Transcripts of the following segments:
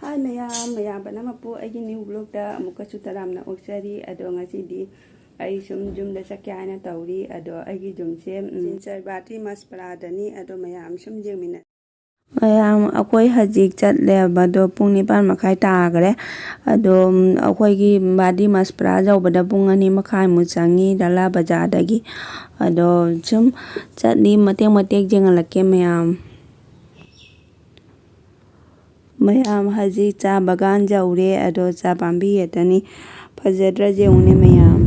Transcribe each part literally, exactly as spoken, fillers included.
ꯍꯥꯏ ꯃꯌꯥꯝ, ꯃꯌꯥꯝ ꯄꯨꯝꯅꯃꯛꯄꯨ ꯑꯩꯒꯤ new vlogꯇ ꯑꯃꯨꯛꯀꯁꯨ ꯇꯔꯥꯝꯅ ꯑꯣꯛꯆꯔꯤ꯫ ꯑꯗꯣ ꯉꯁꯤꯗꯤ ꯑꯩ ꯁꯨꯝ ꯌꯨꯝꯗ ꯆꯠꯀꯦ ꯍꯥꯏꯅ ꯇꯧꯔꯤ꯫ ꯑꯗꯣ ꯑꯩꯒꯤ ꯌꯨꯝꯁꯦ, ꯎꯝ, ꯁꯤꯜꯆꯔ ꯕꯥꯇꯤ ꯃꯁꯄꯔꯥꯗꯅꯤ꯫ ꯑꯗꯣ ꯃꯌꯥꯝ ꯁꯨꯝ ꯌꯦꯡꯃꯤꯟꯅ- ꯃꯌꯥꯝ, ꯑꯩꯈꯣꯏ ꯍꯧꯖꯤꯛ ꯆꯠꯂꯦꯕ꯫ ꯑꯗꯣ ꯄꯨꯡ ꯅꯤꯄꯥꯟ ꯃꯈꯥꯏ ꯇꯥꯈ꯭ꯔꯦ꯫ ꯑꯗꯣ, ꯎꯝ, ꯑꯩꯈꯣꯏꯒꯤ ꯕꯥꯗꯤ ꯃꯁꯄ꯭ꯔꯥ ꯌꯧꯕꯗ ꯄꯨꯡ ꯑꯅꯤ ꯃꯈꯥꯏꯃꯨꯛ ꯆꯪꯉꯤ ꯂꯥꯂꯥ ꯕꯖꯥꯔꯗꯒꯤ꯫ ꯑꯗꯣ ꯁꯨꯝ ꯆꯠꯂꯤ, ꯃꯇꯦꯛ ꯃꯇꯦꯛ ꯌꯦꯡꯍꯜꯂꯛꯀꯦ ꯃꯌꯥꯝ꯫ ꯃꯌꯥꯝ, ꯍꯧꯖꯤꯛ ꯆꯥ ꯕꯒꯥꯟ ꯌꯧꯔꯦ꯫ ꯑꯗꯣ ꯆꯥ ꯄꯥꯝꯕꯤ ꯈꯛꯇꯅꯤ꯫ ꯐꯖꯗ꯭ꯔꯥ ꯌꯦꯡꯉꯨꯅꯦ ꯃꯌꯥꯝ꯫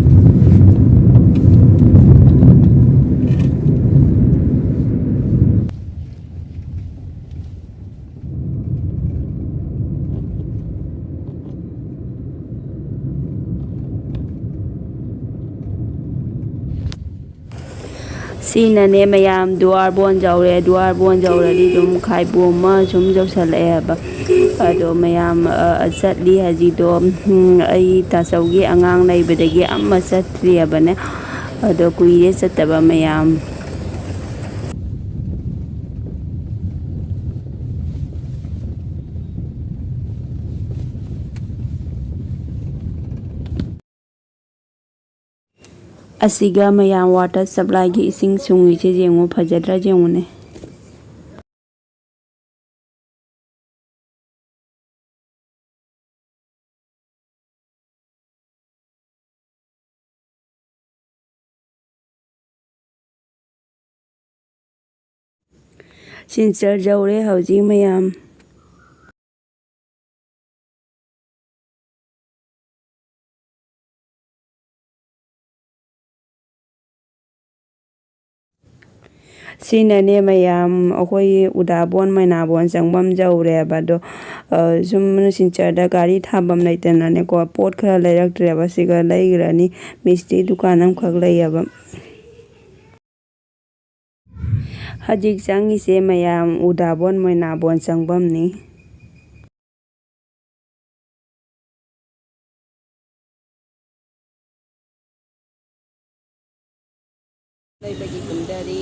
ꯁꯤꯅꯅꯦ ꯃꯌꯥꯝ, ꯗꯨꯋꯥꯔ ꯕꯣꯟ ꯌꯧꯔꯦ꯫ ꯗꯨꯋꯥꯔ ꯕꯣꯟ ꯌꯧꯔꯗꯤ ꯑꯗꯨꯝ ꯈꯥꯏꯕꯣꯝ ꯑꯃ ꯁꯨꯝ ꯌꯧꯁꯜꯂꯛꯑꯦ ꯍꯥꯏꯕ꯫ ꯑꯗꯣ ꯃꯌꯥꯝ, ꯑ, ꯆꯠꯂꯤ ꯍꯧꯖꯤꯛꯇꯣ꯫ ꯎꯝ, ꯑꯩ ꯇꯥꯆꯧꯒꯤ ꯑꯉꯥꯡ ꯂꯩꯕꯗꯒꯤ ꯑꯃ ꯆꯠꯇ꯭ꯔꯤꯑꯕꯅꯦ꯫ ꯑꯗꯣ ꯀꯨꯏꯔꯦ ꯆꯠꯇꯕ ꯃꯌꯥꯝ꯫ ꯑꯁꯤꯒ ꯃꯌꯥꯝ water supplyꯒꯤ ꯏꯁꯤꯡ ꯁꯨꯡꯉꯤꯁꯦ ꯌꯦꯡꯉꯨ, ꯐꯖꯗ꯭ꯔꯥ ꯌꯦꯡꯉꯨꯅꯦ꯫ ꯁꯤꯜꯆꯔ ꯌꯧꯔꯦ ꯍꯧꯖꯤꯛ ꯃꯌꯥꯝ꯫ ꯁꯤꯅꯅꯦ ꯃꯌꯥꯝ, ꯑꯩꯈꯣꯏ ꯎꯗꯥꯕꯣꯟ ꯃꯩꯅꯥꯕꯣꯟ ꯆꯪꯐꯝ ꯌꯧꯔꯦꯕ꯫ ꯑꯗꯣ, ꯑ, ꯁꯨꯝ ꯁꯤꯜꯆꯔꯗ ꯒꯥꯔꯤ ꯊꯥꯐꯝ ꯂꯩꯇꯅꯅꯦꯀꯣ, ꯄꯣꯠ ꯈꯔ ꯂꯩꯔꯛꯇ꯭ꯔꯦꯕ꯫ ꯁꯤꯒ ꯂꯩꯈ꯭ꯔꯅꯤ꯫ ꯃꯤꯁꯇꯤ ꯗꯨꯀꯥꯟ ꯑꯃꯈꯛ ꯂꯩꯌꯦꯕ꯫ ꯍꯧꯖꯤꯛ ꯆꯪꯉꯤꯁꯦ ꯃꯌꯥꯝ ꯎꯗꯥꯕꯣꯟ ꯃꯣꯏꯅꯥꯕꯣꯟ ꯆꯪꯐꯝꯅꯤ꯫ ꯂꯩꯕꯒꯤ ꯀꯨꯝꯊꯔꯤ꯫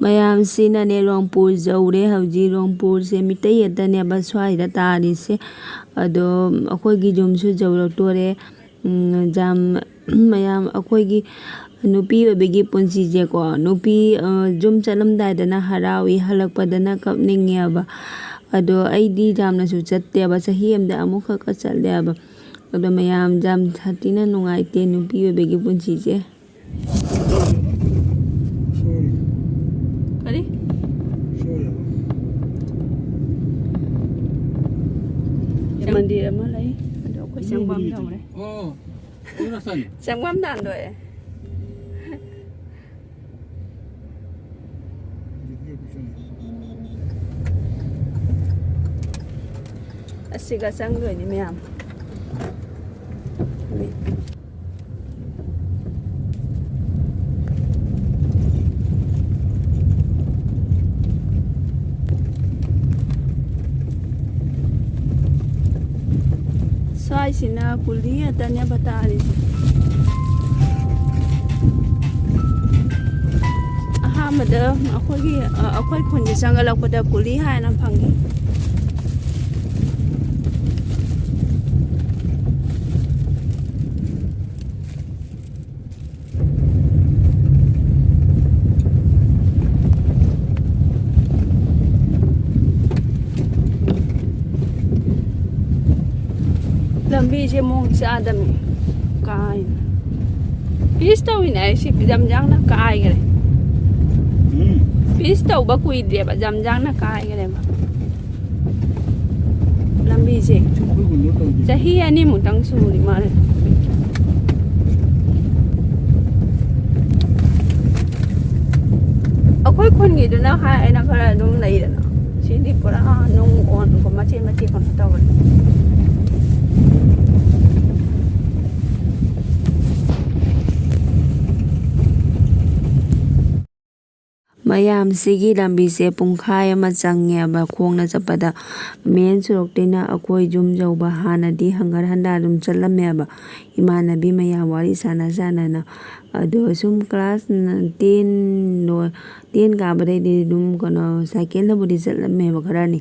ꯃꯌꯥꯝꯁꯤꯅꯅꯦ ꯔꯣꯡꯄꯨꯔ ꯌꯧꯔꯦ꯫ ꯍꯧꯖꯤꯛ ꯔꯣꯡꯄꯨꯔꯁꯦ ꯃꯤꯇꯩ ꯈꯛꯇꯅꯦꯕ ꯁ꯭ꯋꯥꯏꯗ ꯇꯥꯔꯤꯁꯦ꯫ ꯑꯗꯣ ꯑꯩꯈꯣꯏꯒꯤ ꯌꯨꯝꯁꯨ ꯌꯧꯔꯛꯇꯣꯔꯦ꯫ ꯎꯝ, ꯌꯥꯝ, ꯃꯌꯥꯝ ꯑꯩꯈꯣꯏꯒꯤ ꯅꯨꯄꯤ ꯑꯣꯏꯕꯒꯤ ꯄꯨꯟꯁꯤꯁꯦꯀꯣ, ꯅꯨꯄꯤ, ꯑ, ꯌꯨꯝ ꯆꯠꯂꯝꯗꯥꯏꯗꯅ ꯍꯔꯥꯎꯏ, ꯍꯜꯂꯛꯄꯗꯅ ꯀꯞꯅꯤꯡꯉꯦꯕ꯫ ꯑꯗꯣ ꯑꯩꯗꯤ ꯌꯥꯝꯅꯁꯨ ꯆꯠꯇꯦꯕ, ꯆꯍꯤ ꯑꯃꯗ ꯑꯃꯨꯛꯈꯛꯀ ꯆꯠꯂꯦꯕ꯫ ꯑꯗꯣ ꯃꯌꯥꯝ ꯌꯥꯝ ꯁꯥꯊꯤꯅ ꯅꯨꯡꯉꯥꯏꯇꯦ ꯅꯨꯄꯤ ꯑꯣꯏꯕꯒꯤ ꯄꯨꯟꯁꯤꯁꯦ꯫ ꯀꯔꯤ? ꯃꯟꯗꯤꯔ ꯑꯃ ꯂꯩ꯫ ꯑꯗꯣ ꯑꯩꯈꯣꯏ ꯆꯪꯐꯝ ꯌꯧꯔꯦ꯫ ꯆꯪꯐꯝ ꯇꯥꯟꯗꯣꯛꯑꯦ꯫ ꯑꯁꯤꯒ ꯆꯪꯗꯣꯏꯅꯤ ꯃꯌꯥꯝ꯫ ꯁ꯭ꯋꯥꯏꯁꯤꯅ ꯀꯨꯂꯤ ꯉꯥꯛꯇꯅꯦꯕ ꯇꯥꯔꯤꯁꯦ꯫ ꯑꯍꯥꯟꯕꯗ ꯑꯩꯈꯣꯏꯒꯤ, ꯑ, ꯑꯩꯈꯣꯏ ꯈꯨꯟꯁꯦ ꯆꯪꯒꯠꯂꯛꯄꯗ ꯀꯨꯂꯤ ꯍꯥꯏꯅ ꯐꯪꯉꯤ꯫ ꯂꯝꯕꯤꯁꯦ ꯃꯑꯣꯡ ꯆꯥꯗꯕꯅꯤ꯫ ꯀꯥꯏꯅ ꯄꯤꯁ ꯇꯧꯏꯅꯦ ꯑꯩ ꯁꯤ ꯖꯝꯖꯥꯡꯅ ꯀꯥꯏꯈ꯭ꯔꯦ꯫ ꯎꯝ꯫ ꯄꯤꯁ ꯇꯧꯕ ꯀꯨꯏꯗ꯭ꯔꯦꯕ, ꯖꯝꯖꯥꯡꯅ ꯀꯥꯏꯈ꯭ꯔꯦꯕ꯫ ꯂꯝꯕꯤꯁꯦ ꯆꯍꯤ ꯑꯅꯤꯃꯨꯛꯇꯪ ꯁꯨꯔꯤ ꯃꯥꯜꯂꯦ꯫ ꯑꯩꯈꯣꯏ ꯈꯨꯟꯒꯤꯗꯨꯅ ꯍꯥꯏ ꯑꯩꯅ ꯈꯔ ꯑꯗꯨꯝ ꯂꯩꯗꯅ, ꯁꯤꯗꯤ ꯄꯨꯔꯥ ꯅꯨꯡ ꯑꯣꯟꯕ ꯃꯆꯦꯠ ꯃꯆꯦꯠ ꯀꯩꯅꯣ ꯇꯧꯔꯦ꯫ ꯃꯌꯥꯝꯁꯤꯒꯤ ꯂꯝꯕꯤꯁꯦ ꯄꯨꯡꯈꯥꯏ ꯑꯃ ꯆꯪꯉꯦꯕ ꯈꯣꯡꯅ ꯆꯠꯄꯗ꯫ ꯃꯦꯟ ꯁꯣꯔꯣꯛꯇꯩꯅ ꯑꯩꯈꯣꯏ ꯌꯨꯝ ꯌꯧꯕ꯫ ꯍꯥꯟꯅꯗꯤ ꯍꯪꯒꯠ ꯍꯟꯗꯥ ꯑꯗꯨꯝ ꯆꯠꯂꯝꯃꯦꯕ꯫ ꯏꯃꯥꯟꯅꯕꯤ ꯃꯌꯥꯝ ꯋꯥꯔꯤ ꯁꯥꯟꯅ ꯁꯥꯟꯅꯅ꯫ ꯑꯗꯣ ꯁꯨꯝ ꯀ꯭ꯂꯥꯁ ꯇꯦꯟ ꯂꯣꯏ-, ꯇꯦꯟ ꯀꯥꯕꯗꯩꯗꯤ ꯑꯗꯨꯝ ꯀꯩꯅꯣ ꯁꯥꯏꯀꯜꯗꯕꯨꯗꯤ ꯆꯠꯂꯝꯃꯦꯕ ꯈꯔꯅꯤ꯫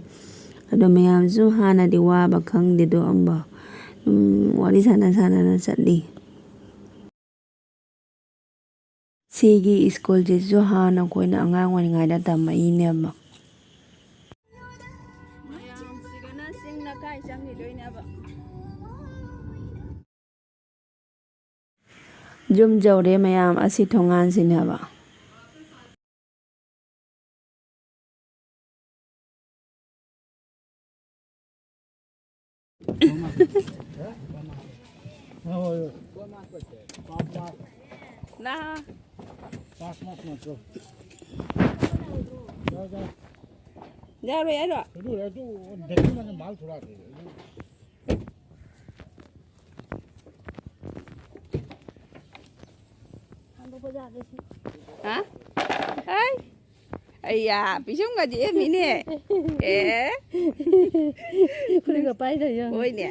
ꯑꯗꯣ ꯃꯌꯥꯝꯁꯨ ꯍꯥꯟꯅꯗꯤ ꯋꯥꯕ ꯈꯪꯗꯦꯗꯣ ꯑꯝꯕ꯫ ꯁꯨꯝ ꯋꯥꯔꯤ ꯁꯥꯟꯅ ꯁꯥꯟꯅꯅ ꯆꯠꯂꯤ꯫ ꯁꯤꯒꯤ ꯁ꯭ꯀꯨꯜꯁꯤꯁꯨ ꯍꯥꯟꯅ ꯑꯩꯈꯣꯏꯅ ꯑꯉꯥꯡ ꯑꯣꯏꯔꯤꯉꯩꯗ ꯇꯝꯃꯛꯏꯅꯦꯕ꯫ ꯃꯌꯥꯝꯁꯤꯒꯅ ꯆꯤꯡ ꯂꯀꯥꯏ ꯆꯪꯈꯤꯗꯣꯏꯅꯦꯕ꯫ ꯌꯨꯝ ꯌꯧꯔꯦ ꯃꯌꯥꯝ, ꯑꯁꯤ ꯊꯣꯡꯒꯥꯟꯁꯤꯅꯦꯕ꯫ ꯂꯥ꯫ ꯌꯥꯔꯣꯏ ꯍꯥꯏꯔꯣ? ꯍꯥ? ꯍꯩ! ꯑꯩꯌꯥ, ꯄꯤꯁꯨꯝꯒꯗꯤ ꯑꯦꯝꯃꯤꯅꯦ꯫ ꯑꯦ꯫ ꯈꯨꯠꯅ ꯄꯥꯏꯗ ꯌꯦꯡꯉꯨ꯫ ꯍꯣꯏꯅꯦ꯫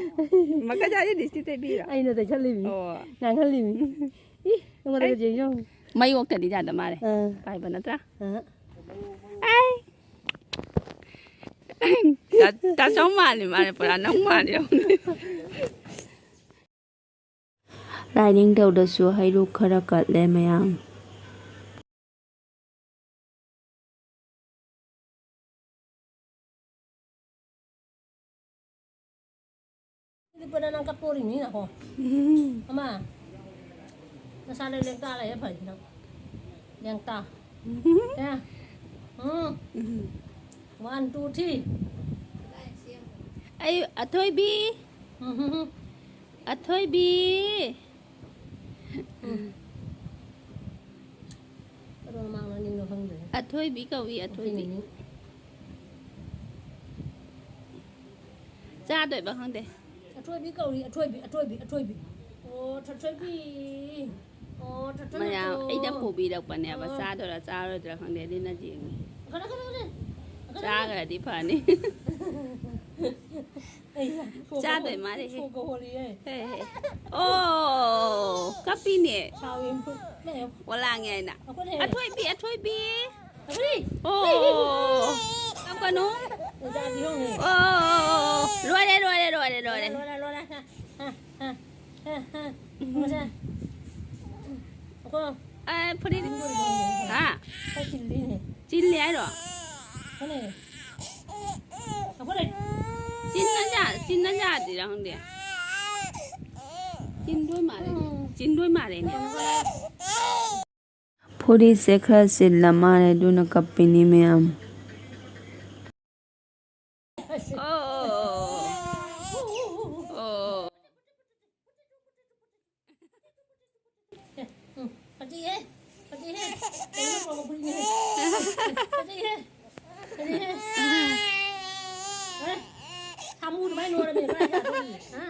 ꯃꯈꯥꯖꯥꯏꯗꯤ ꯂꯤꯞꯁꯇꯤꯛ ꯇꯩꯕꯤꯔꯣ? ꯑꯩꯅ ꯇꯩꯁꯜꯂꯤꯃꯤ꯫ ꯑꯣ꯫ ꯉꯥꯡꯍꯜꯂꯤꯃꯤ꯫ ꯏ, ꯑꯩꯉꯣꯟꯗꯒ ꯑꯩ ꯌꯦꯡ ꯌꯦꯡꯉꯨ꯫ ꯃꯩ ꯑꯣꯛꯇꯗꯤ ꯌꯥꯗ ꯃꯥꯜꯂꯦ꯫ ꯑꯥ꯫ ꯄꯥꯏꯕ ꯅꯠꯇ꯭ꯔꯥ? ꯑꯥ꯫ ꯑꯩ꯫ ꯇꯥ-, ꯇꯥꯆꯧ ꯃꯥꯜꯂꯤ ꯃꯥꯅꯦ, ꯄꯨꯔꯥ ꯅꯪ ꯃꯥꯜꯂꯤ꯫ ꯂꯥꯏꯅꯤꯡꯊꯧꯗꯁꯨ ꯍꯩꯔꯨꯛ ꯈꯔ ꯀꯠꯂꯦ ꯃꯌꯥꯝ꯫ ꯂꯤꯞꯄꯗ ꯅꯪ ꯀꯞꯇꯣꯔꯤꯃꯤ ꯅꯀꯣ꯫ ꯑꯃ, ꯅꯁꯥꯗ ꯂꯦꯡꯇꯥ ꯂꯩꯔꯦ ꯐꯩ ꯅꯪ꯫ ꯂꯦꯡꯇꯥ꯫ ꯌꯥ꯫ ꯎꯝ꯫ One, two, three꯫ ꯑꯩ ꯑꯊꯣꯏꯕꯤ꯫ ꯎꯝ꯫ ꯑꯊꯣꯏꯕꯤ꯫ ꯎꯝ꯫ ꯑꯗꯣ ꯃꯃꯥꯡ ꯃꯅꯤꯡꯗꯣ ꯈꯪꯗ꯭ꯔꯦ꯫ ꯑꯊꯣꯏꯕꯤ ꯀꯧꯏ, ꯑꯊꯣꯏꯕꯤ꯫ ꯑꯊꯣꯏꯕꯤꯅꯤ꯫ ꯆꯥꯗꯣꯏꯕ ꯈꯪꯗꯦ꯫ ꯑꯊꯣꯏꯕꯤ ꯀꯧꯔꯤ, ꯑꯊꯣꯏꯕꯤ, ꯑꯊꯣꯏꯕꯤ, ꯑꯊꯣꯏꯕꯤ꯫ ꯑꯣ, ꯊꯣꯏꯕꯤ꯫ ꯃꯌꯥꯝ ꯑꯩꯅ ꯄꯨꯕꯤꯔꯛꯄꯅꯦꯕ꯫ ꯆꯥꯗꯣꯏꯔꯥ ꯆꯥꯔꯣꯏꯗ꯭ꯔꯥ ꯈꯪꯗꯦ, ꯑꯗꯨꯅ ꯌꯦꯡꯉꯤ꯫ ꯆꯥꯈ꯭ꯔꯗꯤ ꯐꯅꯤ꯫ ꯆꯥꯗꯣꯏ ꯃꯥꯜꯂꯦꯍꯦ꯫ ꯍꯦ, ꯍꯦ꯫ ꯑꯣ, ꯀꯞꯄꯤꯅꯦ꯫ ꯋꯥ ꯂꯥꯡꯉꯦ ꯍꯥꯏꯅ꯫ ꯑꯊꯣꯏꯕꯤ, ꯑꯊꯣꯏꯕꯤ꯫ ꯑꯣ, ꯀꯞꯀꯅꯨ꯫ ꯑꯣ, ꯂꯣꯏꯔꯦ, ꯂꯣꯏꯔꯦ, ꯂꯣꯏꯔꯦ, ꯂꯣꯏꯔꯦ꯫ ꯑ, ꯐꯨꯔꯤꯠ꯫ ꯍꯥ? ꯆꯤꯜꯂꯤ ꯍꯥꯏꯔꯣ? ꯆꯤꯟꯅ ꯌꯥ-, ꯆꯤꯟꯅ ꯌꯥꯗ꯭ꯔꯤꯔꯥ ꯈꯪꯗꯦ꯫ ꯆꯤꯟꯗꯣꯏ ꯃꯥꯜꯂꯦ꯫ ꯆꯤꯟꯗꯣꯏ ꯃꯥꯜꯂꯦꯅꯦ꯫ ꯐꯨꯔꯤꯠꯁꯦ ꯈꯔ ꯆꯤꯜꯂ ꯃꯥꯜꯂꯦ, ꯑꯗꯨꯅ ꯀꯞꯄꯤꯅꯤ ꯃꯌꯥꯝ꯫ ꯑꯣ, ꯑꯣ, ꯑꯣ, ꯑꯣ꯫ ꯎꯝ, ꯐꯖꯩꯍꯦ, ꯐꯖꯩꯍꯦ꯫ ꯀꯩꯅꯣ ꯇꯧꯕ ꯐꯨꯔꯤꯠꯅꯦꯍꯦ꯫ ꯐꯖꯩꯍꯦ, ꯐꯖꯩꯍꯦ꯫ ꯑꯦ, ꯁꯥꯃꯨ ꯑꯗꯨꯃꯥꯏꯅ ꯅꯣꯏꯔꯝꯃꯦ ꯃꯥ ꯌꯥꯗꯣꯔꯤ, ꯍꯥ?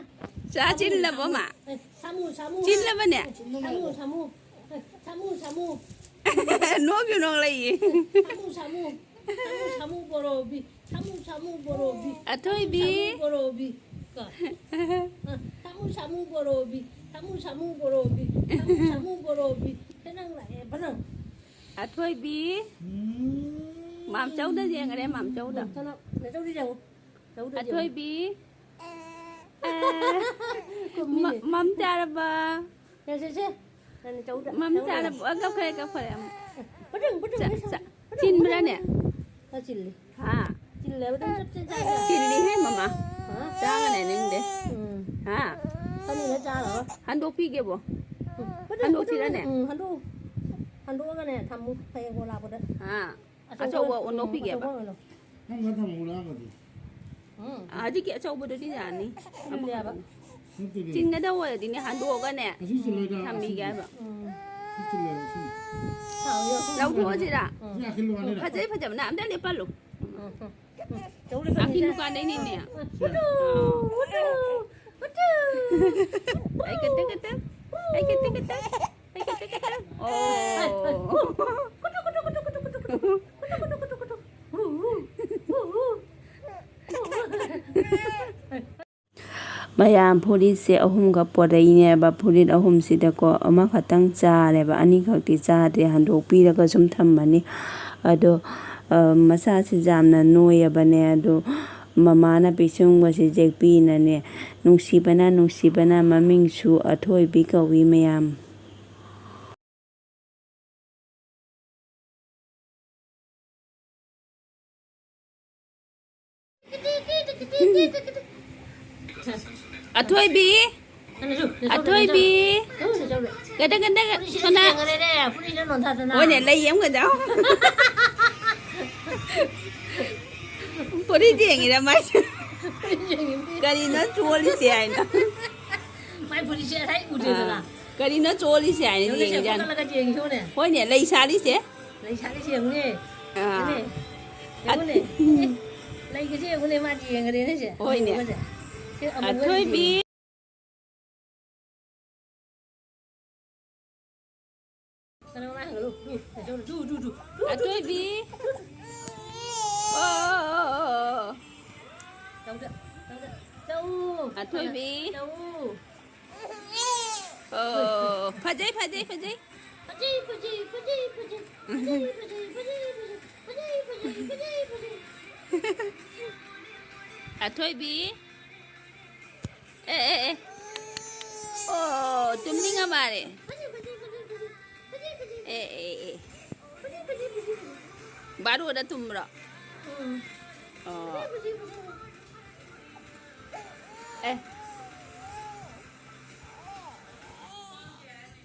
ꯆꯥ ꯆꯤꯜꯂꯕꯣ, ꯃꯥ? ꯑꯦ, ꯁꯥꯃꯨ, ꯁꯥꯃꯨ꯫ ꯆꯤꯜꯂꯕꯅꯦ? ꯁꯥꯃꯨ, ꯁꯥꯃꯨ꯫ ꯑꯦ, ꯁꯥꯃꯨ, ꯁꯥꯃꯨ꯫ ꯅꯣꯛꯁꯨ ꯅꯣꯛꯂꯛꯏ꯫ ꯁꯥꯃꯨ, ꯁꯥꯃꯨ꯫ ꯁꯥꯃꯨ, ꯁꯥꯃꯨ ꯕꯣꯔꯣꯕꯤ꯫ ꯁꯥꯃꯨ, ꯁꯥꯃꯨ ꯕꯣꯔꯣꯕꯤ꯫ ꯑꯊꯣꯏꯕꯤ꯫ ꯁꯥꯃꯨ, ꯁꯥꯃꯨ ꯕꯣꯔꯣꯕꯤ꯫ ꯀꯣ꯫ ꯑ, ꯁꯥꯃꯨ, ꯁꯥꯃꯨ ꯕꯣꯔꯣꯕꯤ꯫ ꯁꯥꯃꯨ, ꯁꯥꯃꯨ ꯕꯣꯔꯣꯕꯤ꯫ ꯁꯥꯃꯨ, ꯁꯥꯃꯨ ꯕꯣꯔꯣꯕꯤ꯫ ꯁꯦ ꯅꯪ ꯂꯥꯛꯑꯦ, ꯕ ꯅꯪ꯫ ꯑꯊꯣꯏꯕꯤ꯫ ꯎꯝ꯫ ꯃꯥꯝꯆꯧꯗ ꯌꯦꯡꯈꯔꯦ, ꯃꯥꯝꯆꯧꯗ꯫ ꯎꯝ, ꯁꯅꯥ-, ꯅꯆꯧꯗꯤ ꯌꯦꯡꯉꯨ꯫ ꯆꯧꯗ ꯌꯦꯡꯉꯨ꯫ ꯑꯊꯣꯏꯕꯤ꯫ ꯑꯦ, ꯀꯨꯝꯃꯤꯅꯦ꯫ ꯃ-, ꯃꯝ ꯆꯥꯔꯕ? ꯁꯦ, ꯁꯦ, ꯁꯦ꯫ ꯅꯪ ꯆꯧꯗ, ꯃꯝ ꯆꯧꯗ ꯆꯥꯔꯕ? ꯌꯦꯡꯉꯨ꯫ ꯑ, ꯀꯞꯈ꯭ꯔꯦ, ꯀꯞꯈ꯭ꯔꯦ ꯑꯃꯨꯛ꯫ ꯄꯗꯪ, ꯄꯗꯪ, ꯆꯥ-, ꯄꯗꯪ, ꯆꯥ-, ꯄꯗꯪ, ꯆꯤꯟꯕ꯭ꯔꯥꯅꯦ? ꯄꯗꯪ꯫ ꯈꯔ ꯆꯤꯜꯂꯤ꯫ ꯍꯥ? ꯆꯤꯜꯂꯦꯕ, ꯑꯗꯨꯝ ꯆꯞ ꯆꯞ ꯆꯥꯏ꯫ ꯆꯤꯜꯂꯤꯍꯦ, ꯃꯃꯥ꯫ ꯍꯥ? ꯆꯥꯒꯅꯦ ꯅꯤꯡꯗꯦ꯫ ꯎꯝ꯫ ꯍꯥ? ꯈꯔꯅꯤꯅ ꯆꯥꯔꯣ꯫ ꯍꯟꯗꯣꯛꯄꯤꯒꯦꯕꯣ꯫ ꯎꯝ꯫ ꯄꯗꯪ, ꯍꯟꯗꯣꯛꯁꯤꯔꯅꯦ? ꯄꯗꯪ, ꯎꯝ, ꯍꯟꯗꯣꯛ-, ꯍꯟꯗꯣꯛꯑꯒꯅꯦ ꯊꯝꯃꯨ, ꯍꯌꯦꯡ ꯀꯣꯟꯅ ꯂꯥꯛꯄꯗ꯫ ꯍꯥ? ꯑꯆꯧꯕ ꯑꯆꯧꯕ, ꯎꯝ, ꯑꯣꯟꯊꯣꯛꯄꯤꯒꯦꯕ꯫ ꯑꯆꯧꯕ ꯑꯣꯏꯅ꯫ ꯅꯪ ꯈꯔ ꯊꯝꯃꯨ ꯂꯥꯛꯑꯒꯗꯤ꯫ ꯎꯝ꯫ ꯍꯧꯖꯤꯛꯀꯤ ꯑꯆꯧꯕꯗꯨꯗꯤ ꯌꯥꯅꯤ꯫ ꯆꯤꯜꯂꯦꯕ꯫ ꯑꯃꯈꯛꯇꯅꯤ꯫ ꯅꯠꯇꯦꯅꯦ꯫ ꯆꯤꯟꯒꯗꯧ ꯑꯣꯏꯔꯗꯤꯅꯦ, ꯍꯟꯗꯣꯛꯑꯒꯅꯦ ꯑꯁꯤ ꯆꯤꯜꯂꯣꯏꯗ, ꯊꯝꯕꯤꯒꯦ ꯍꯥꯏꯕ꯫ ꯎꯝ꯫ ꯁꯤ ꯆꯤꯜꯂꯣꯏ, ꯁꯤ꯫ ꯍꯥꯎ, ꯌꯥꯎ꯫ ꯂꯧꯊꯣꯛꯑꯁꯤꯔꯥ? ꯎꯝ꯫ ꯁꯤ ꯑꯈꯤꯜ ꯋꯥꯅꯤꯅ꯫ ꯐꯖꯩ, ꯐꯖꯕꯅ ꯑꯝꯇ ꯂꯦꯞꯍꯜꯂꯨ꯫ ꯎꯝ, ꯎꯝ, ꯎꯝ꯫ ꯆꯧ ꯂꯦꯞꯍꯜꯂꯁꯦ꯫ ꯑꯈꯤꯜ ꯗꯨꯀꯥꯟꯗꯩꯅꯤꯅꯦ꯫ ꯎꯝ꯫ ꯎꯇꯨ, ꯎꯇꯨ, ꯎꯇꯨ꯫ ꯑꯩ ꯀꯇ ꯀꯇ꯫ ꯑꯩ ꯀꯇ ꯀꯇ꯫ ꯑꯣ꯫ ꯃꯌꯥꯝ ꯐꯨꯔꯤꯠꯁꯦ ꯑꯍꯨꯝꯈꯛ ꯄꯣꯔꯛꯏꯅꯦꯕ꯫ ꯐꯨꯔꯤꯠ ꯑꯍꯨꯝꯁꯤꯗꯀꯣ ꯑꯃꯈꯛꯇꯪ ꯆꯥꯔꯦꯕ, ꯑꯅꯤꯈꯛꯇꯤ ꯆꯥꯗ꯭ꯔꯦ, ꯍꯟꯗꯣꯛꯄꯤꯔꯒ ꯁꯨꯝ ꯊꯝꯃꯅꯤ꯫ ꯑꯗꯣ, ꯑ, ꯃꯁꯥꯁꯤ ꯌꯥꯝꯅ ꯅꯣꯏꯔꯕꯅꯦ꯫ ꯑꯗꯣ ꯃꯃꯥꯅ ꯄꯤꯁꯨꯝꯒꯁꯦ ꯌꯦꯛꯄꯤꯅꯅꯦ, ꯅꯨꯡꯁꯤꯕꯅ, ꯅꯨꯡꯁꯤꯕꯅ ꯃꯃꯤꯡꯁꯨ ꯑꯊꯣꯏꯕꯤ ꯀꯧꯏ ꯃꯌꯥꯝ꯫ ꯑꯊꯣꯏꯕꯤ! ꯑꯊꯣꯏꯕꯤ! ꯒꯗ ꯒꯗ ꯒ-, ꯁꯣꯅꯥ꯫ ꯍꯣꯏꯅꯦ, ꯂꯩ ꯑꯃꯒ ꯆꯥꯎ꯫ ꯐꯨꯔꯤꯠ ꯌꯦꯡꯉꯤꯔ ꯃꯥꯏꯁꯦ? ꯀꯔꯤꯅꯣ ꯆꯣꯜꯂꯤꯁꯦ ꯍꯥꯏꯅ? ꯃꯥꯏ ꯐꯨꯔꯤꯠꯁꯦ ꯉꯁꯥꯏ ꯎꯗꯦꯗꯅ꯫ ꯑꯥ꯫ ꯀꯔꯤꯅꯣ ꯆꯣꯜꯂꯤꯁꯦ ꯍꯥꯏꯅ ꯌꯦꯡꯉꯤꯖꯥꯠꯅꯤ꯫ ꯍꯣꯏꯅꯦ, ꯂꯩ ꯁꯥꯠꯂꯤꯁꯦ꯫ ꯂꯩ ꯁꯥꯠꯂꯤꯁꯦ ꯌꯦꯡꯉꯨꯅꯦ꯫ ꯑꯥ꯫ ꯌꯦꯡꯉꯨꯅꯦ꯫ ꯌꯦꯡꯉꯨꯅꯦ꯫ ꯂꯩꯒꯁꯦ ꯌꯦꯡꯉꯨꯅꯦ, ꯃꯥꯗꯤ ꯌꯦꯡꯈ꯭ꯔꯦꯅꯦ ꯁꯦ꯫ ꯍꯣꯏꯅꯦ꯫ ꯑꯃꯨꯕꯒꯁꯦ꯫ ꯁꯦ ꯑꯃꯨꯕꯒꯁꯦ ꯑꯊꯣꯏꯕꯤ꯫ ꯌꯦꯡꯉꯨ꯫ ꯀꯅꯥ ꯀꯅꯥ ꯍꯪꯒꯠꯂꯨ? ꯗꯨ, ꯗꯨ, ꯗꯨ, ꯗꯨ, ꯗꯨ꯫ ꯑꯊꯣꯏꯕꯤ꯫ ꯑꯣ, ꯑꯣ, ꯑꯣ, ꯑꯣ꯫ ꯇꯧꯗ, ꯇꯧꯗ, ꯇꯧ꯫ ꯑꯊꯣꯏꯕꯤ꯫ ꯇꯧ꯫ ꯑꯣ, ꯐꯖꯩ, ꯐꯖꯩ, ꯐꯖꯩ꯫ ꯐꯖꯩ, ꯐꯖꯩ, ꯐꯖꯩ, ꯐꯖꯩ꯫ ꯐꯖꯩ, ꯐꯖꯩ, ꯐꯖꯩ, ꯐꯖꯩ꯫ ꯑꯊꯣꯏꯕꯤ꯫ ꯑꯦ, ꯑꯦ, ꯑꯦ꯫ ꯑꯣ, ꯇꯨꯝꯅꯤꯡꯉ ꯃꯥꯜꯂꯦ꯫ ꯑꯦ, ꯑꯦ, ꯑꯦ꯫ ꯕꯥꯔꯣꯗ ꯇꯨꯝꯕ꯭ꯔꯣ? ꯑꯣ꯫ ꯑꯦ꯫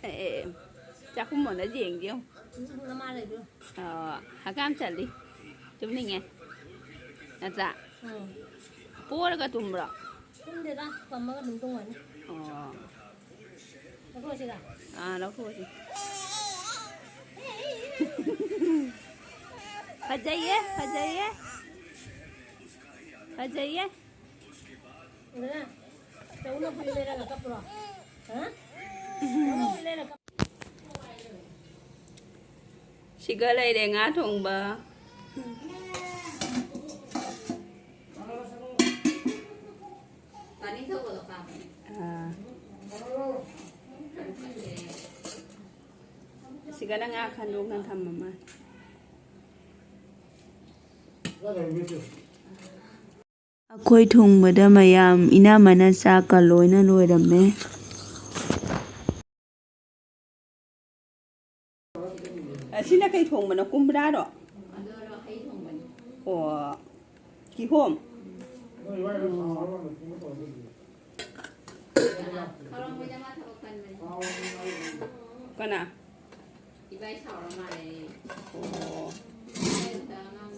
ꯑꯦ, ꯑꯦ, ꯑꯦ꯫ ꯆꯥꯛꯈꯨꯝ ꯃꯣꯟꯗ ꯌꯦꯡꯒꯦ ꯌꯦꯡꯉꯨ꯫ ꯎꯝ, ꯃꯃꯥ ꯂꯩꯕ꯭ꯔꯣ? ꯑꯣ, ꯍꯀꯥꯝ ꯆꯜꯂꯤ꯫ ꯇꯨꯝꯅꯤꯡꯉꯦ꯫ ꯅꯠꯇ꯭ꯔꯥ? ꯎꯝ꯫ ꯄꯣꯔꯒ ꯇꯨꯝꯕ꯭ꯔꯣ? ꯇꯨꯝꯗꯦꯗ, ꯄꯝꯃꯒ ꯑꯗꯨꯝ ꯇꯨꯝꯒꯅꯤ꯫ ꯑꯣ꯫ ꯂꯧꯊꯣꯛꯑꯁꯤꯔꯥ? ꯑꯥ, ꯂꯧꯊꯣꯛꯑꯁꯤ꯫ ꯐꯖꯩꯌꯦ, ꯐꯖꯩꯌꯦ꯫ ꯐꯖꯩꯌꯦ꯫ ꯎꯔꯦ? ꯆꯧꯅ ꯐꯨꯔꯤ ꯂꯩꯔꯒ ꯀꯞꯄ꯭ꯔꯣ? ꯍꯥ? ꯆꯧꯅ ꯐꯨꯔꯤ ꯂꯩꯔꯒ ꯀꯞ- ꯁꯤꯒ ꯂꯩꯔꯦ ꯉꯥ ꯊꯣꯡꯕ꯫ ꯑꯥ꯫ ꯁꯤꯒꯅ ꯉꯥ ꯈꯟꯗꯣꯛꯅ ꯊꯝꯃꯝꯃ꯫ ꯑꯩꯈꯣꯏ ꯊꯣꯡꯕꯗ ꯃꯌꯥꯝ ꯏꯅꯝꯃꯅ ꯆꯥꯛꯀ ꯂꯣꯏꯅ ꯂꯣꯏꯔꯝꯃꯦ꯫ ꯑꯁꯤꯅ ꯀꯩ ꯊꯣꯡꯕꯅꯣ? ꯀꯨꯝꯕ꯭ꯔꯥꯔꯣ? ꯑꯣ, ꯀꯤꯍꯣꯝ꯫ ꯀꯅꯥ? ꯑꯣ,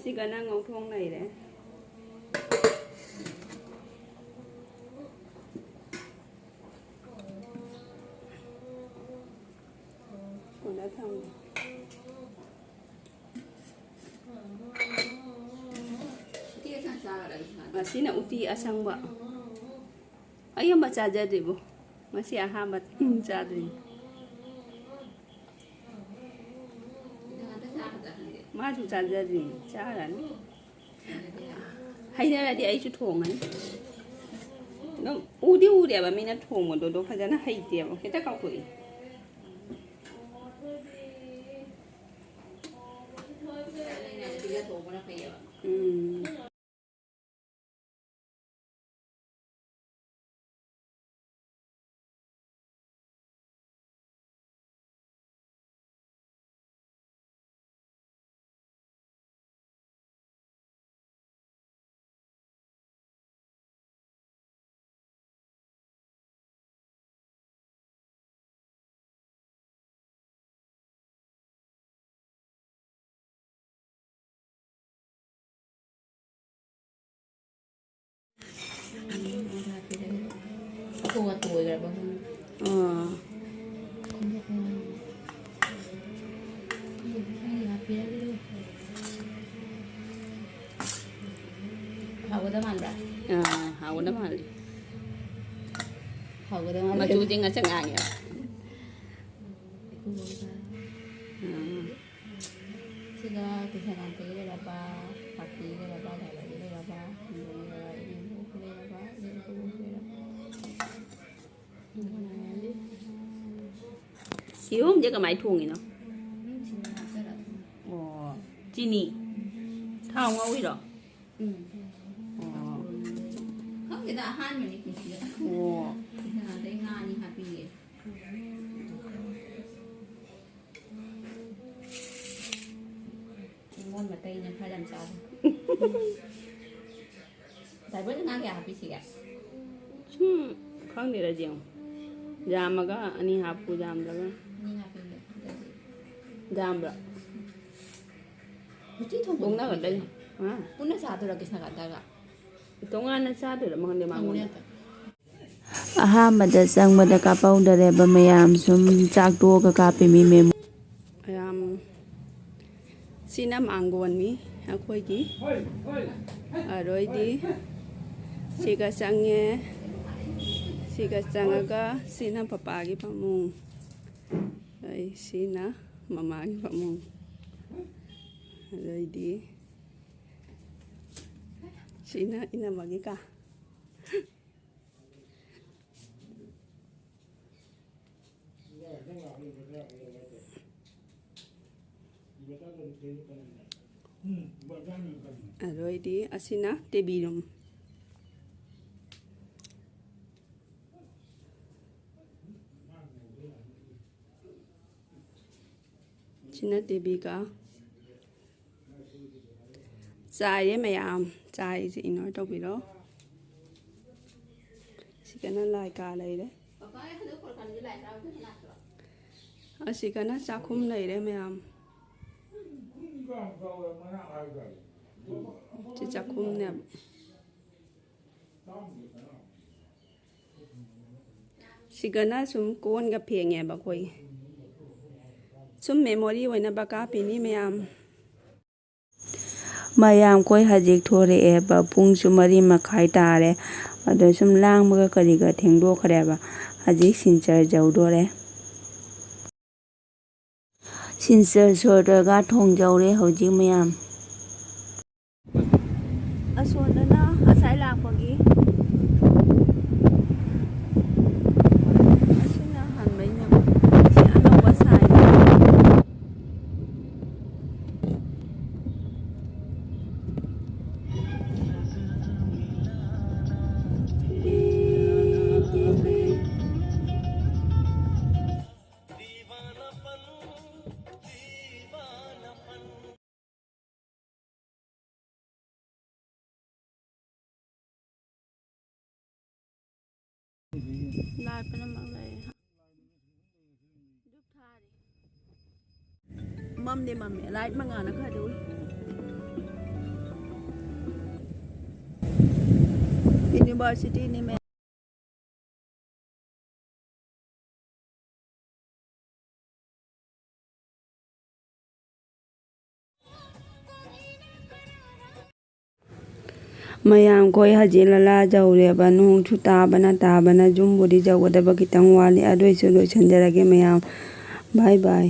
ꯁꯤꯒꯅ ꯉꯧꯊꯣꯡ ꯂꯩꯔꯦ꯫ ꯀꯣꯟꯅ ꯊꯝꯒꯦ꯫ ꯉꯁꯤꯅ ꯎꯇꯤ ꯑꯁꯪꯕ꯫ ꯑꯩ ꯑꯃ ꯆꯥꯖꯗ꯭ꯔꯤꯕꯣ꯫ ꯉꯁꯤ ꯑꯍꯥꯟꯕ ꯆꯥꯗꯣꯏꯅꯤ꯫ ꯃꯥꯁꯨ ꯆꯥꯖꯗ꯭ꯔꯤ, ꯆꯥꯔꯅꯤ꯫ ꯍꯩꯅꯔꯗꯤ ꯑꯩꯁꯨ ꯊꯣꯡꯉꯅꯤ꯫ ꯑꯗꯨꯝ ꯎꯗꯤ ꯎꯔꯦꯕ ꯃꯤꯅ ꯊꯣꯡꯕꯗꯣ, ꯑꯗꯣ ꯐꯖꯅ ꯍꯩꯇꯦꯕ, ꯍꯦꯛꯇ ꯀꯥꯎꯊꯣꯛꯏ꯫ ꯎꯝ꯫ ꯑꯇꯣ ꯑꯇꯣ ꯑꯣꯏꯈ꯭ꯔꯕ ꯈꯪꯗꯦ꯫ ꯑꯥ꯫ ꯍꯥꯎꯒꯗꯕ ꯃꯥꯟꯕ꯭ꯔꯥ? ꯑꯥ, ꯍꯥꯎꯒꯗꯕ ꯃꯥꯜꯂꯤ꯫ ꯍꯥꯎꯒꯗꯕ ꯃꯥꯜꯂꯤ꯫ ꯃꯆꯨꯁꯦ ꯉꯁꯪ ꯉꯥꯡꯉꯦꯕ꯫ ꯑꯥ꯫ ꯁꯤꯒ ꯀꯩꯁꯥꯝꯄꯥꯠꯇꯒꯤ ꯂꯩꯔꯕ, ꯄꯥꯛꯄꯤꯒꯤ ꯂꯩꯔꯕ, ꯂꯥꯏꯕꯒꯤ ꯂꯩꯔꯕ, ꯈꯨꯟꯗꯣꯡꯒꯤ ꯂꯩꯔꯕ, ꯏꯅꯦꯝꯕꯣꯛꯀꯤ ꯂꯩꯔꯕ, ꯏꯅꯦꯝꯕꯣꯛꯀꯤ ꯂꯩꯔꯕ꯫ ꯀꯤꯍꯣꯝꯁꯦ ꯀꯃꯥꯏꯅ ꯊꯣꯡꯉꯤꯅꯣ? ꯎꯝ, ꯁꯤꯡ ꯍꯥꯞꯆꯔ ꯊꯣꯡꯉꯤ꯫ ꯑꯣ, ꯆꯤꯅꯤ? ꯊꯥꯎ ꯉꯧꯔꯤꯔꯣ? ꯎꯝ꯫ ꯑꯣ꯫ ꯈꯪꯗꯦꯗ, ꯑꯍꯥꯟꯕꯅꯤ ꯄꯨꯟꯁꯤꯗ꯫ ꯑꯣ꯫ ꯀꯩꯁꯥꯝꯄꯥꯠꯇꯩ ꯉꯥ ꯑꯅꯤ ꯍꯥꯞꯄꯤꯌꯦ꯫ ꯅꯤꯉꯣꯜ ꯃꯇꯩꯅ ꯈꯔ ꯌꯥꯝ ꯆꯥꯕ꯫ ꯗ꯭ꯔꯥꯏꯚꯔꯗ ꯉꯥ ꯀꯌꯥ ꯍꯥꯞꯄꯤꯁꯤꯒꯦ? ꯁꯨꯝ ꯈꯪꯗꯦꯗ, ꯌꯦꯡꯉꯣ꯫ ꯌꯥꯝꯃꯒ ꯑꯅꯤ ꯍꯥꯞꯄꯨ, ꯌꯥꯝꯗ꯭ꯔꯒ꯫ ꯑꯅꯤ ꯍꯥꯞꯄꯤꯒꯦ, ꯑꯗꯨꯗꯤ꯫ ꯌꯥꯝꯕ꯭ꯔꯥ? ꯎꯇꯤ ꯊꯣꯡꯕ ꯄꯨꯡꯅꯒ ꯅꯨꯄꯤꯁꯦ ꯂꯩ꯫ ꯍꯥ? ꯄꯨꯟꯅ ꯆꯥꯗꯣꯏꯔꯥ ꯀꯩꯁꯥꯝꯄꯥꯠꯇꯒ? ꯇꯣꯉꯥꯟꯅ ꯆꯥꯗꯣꯏꯔꯥ ꯈꯪꯗꯦ ꯍꯪꯉꯨꯅꯦ ꯃꯉꯣꯟꯗ꯫ ꯑꯝꯇ꯫ ꯑꯍꯥꯟꯕꯗ ꯆꯪꯕꯗ ꯀꯥꯞꯍꯧꯗꯔꯦꯕ ꯃꯌꯥꯝ, ꯁꯨꯝ ꯆꯥꯛ ꯇꯣꯛꯑꯒ ꯀꯥꯞꯄꯤꯃꯤ ꯃꯦꯝ꯫ ꯃꯌꯥꯝ, ꯁꯤꯅ ꯃꯥꯡꯒꯣꯟꯅꯤ ꯑꯩꯈꯣꯏꯒꯤ꯫ ꯑꯗꯩꯗꯤ ꯁꯤꯒ ꯆꯪꯉꯦ꯫ ꯁꯤꯒ ꯆꯪꯉꯒ ꯁꯤꯅ ꯄꯄꯥꯒꯤ ꯐꯃꯨꯡ꯫ ꯑꯩ ꯁꯤꯅ ꯃꯃꯥꯒꯤ ꯐꯃꯨꯡ꯫ ꯑꯗꯩꯗꯤ ꯁꯤꯅ ꯏꯅꯝꯃꯒꯤ ꯀꯥ꯫ ꯑꯗꯨ ꯑꯣꯏꯗꯤ ꯑꯁꯤꯅ ꯇꯦꯕꯤ ꯔꯨꯝ꯫ ꯁꯤꯅ ꯇꯦꯕꯤꯒ ꯆꯥꯏꯔꯦ ꯃꯌꯥꯝ꯫ ꯆꯥꯏꯁꯦ ignore ꯇꯧꯕꯤꯔꯣ꯫ ꯁꯤꯒꯅ ꯂꯥꯏ ꯀꯥ ꯂꯩꯔꯦ꯫ ꯑꯁꯤꯒꯅ ꯆꯥꯛꯈꯨꯝ ꯂꯩꯔꯦ ꯃꯌꯥꯝ꯫ ꯁꯤ ꯆꯥꯛꯈꯨꯝꯅꯦꯕ꯫ ꯁꯤꯒꯅ ꯁꯨꯝ ꯀꯣꯟꯒ ꯐꯦꯡꯉꯦꯕ ꯑꯩꯈꯣꯏ꯫ ꯁꯨꯝ memory ꯑꯣꯏꯅꯕ ꯀꯥꯞꯄꯤꯅꯤ ꯃꯌꯥꯝ꯫ ꯃꯌꯥꯝ, ꯑꯩꯈꯣꯏ ꯍꯧꯖꯤꯛ ꯊꯣꯔꯛꯑꯦꯕ, ꯄꯨꯡꯁꯨ ꯃꯔꯤ ꯃꯈꯥꯏ ꯇꯥꯔꯦ꯫ ꯑꯗꯣ ꯁꯨꯝ ꯂꯥꯡꯕꯒ ꯀꯔꯤꯒ ꯊꯦꯡꯗꯣꯛꯈ꯭ꯔꯦꯕ꯫ ꯍꯧꯖꯤꯛ ꯁꯤꯜꯆꯔ ꯌꯧꯗꯣꯔꯦ꯫ ꯁꯤꯜꯆꯔ ꯁꯣꯔꯗꯒ ꯊꯣꯡꯖꯧꯔꯦ ꯍꯧꯖꯤꯛ ꯃꯌꯥꯝ꯫ ꯑꯁꯣꯝꯗꯅ ꯉꯁꯥꯏ ꯂꯥꯛꯄꯒꯤ꯫ ꯑꯁꯤꯅ ꯍꯥꯟꯕꯩꯅꯦꯕ꯫ ꯁꯤ ꯑꯅꯧꯕ ꯁꯥꯏ꯫ ꯂꯥꯏꯠ ꯄꯨꯝꯅꯃꯛ ꯂꯩ꯫ ꯃꯝꯗꯤ ꯃꯝꯃꯦ, ꯂꯥꯏꯠ ꯃꯉꯥꯜꯅ ꯈꯔꯗꯤ ꯎꯏ꯫ ꯌꯨꯅꯤꯚꯔꯁꯤꯇꯤꯅꯤ ꯃꯌꯥꯝ꯫ ꯃꯌꯥꯝ, ꯑꯩꯈꯣꯏ ꯍꯧꯖꯤꯛ ꯂꯂꯥ ꯌꯧꯔꯦꯕ꯫ ꯅꯣꯡꯁꯨ ꯇꯥꯕꯅ ꯇꯥꯕꯅ, ꯌꯨꯝꯕꯨꯗꯤ ꯌꯧꯒꯗꯕ ꯈꯤꯇꯪ ꯋꯥꯠꯂꯤ꯫ ꯑꯗꯨꯏꯁꯨ ꯂꯣꯏꯁꯤꯟꯖꯔꯒꯦ ꯃꯌꯥꯝ꯫ ꯕꯥꯏ ꯕꯥꯏ꯫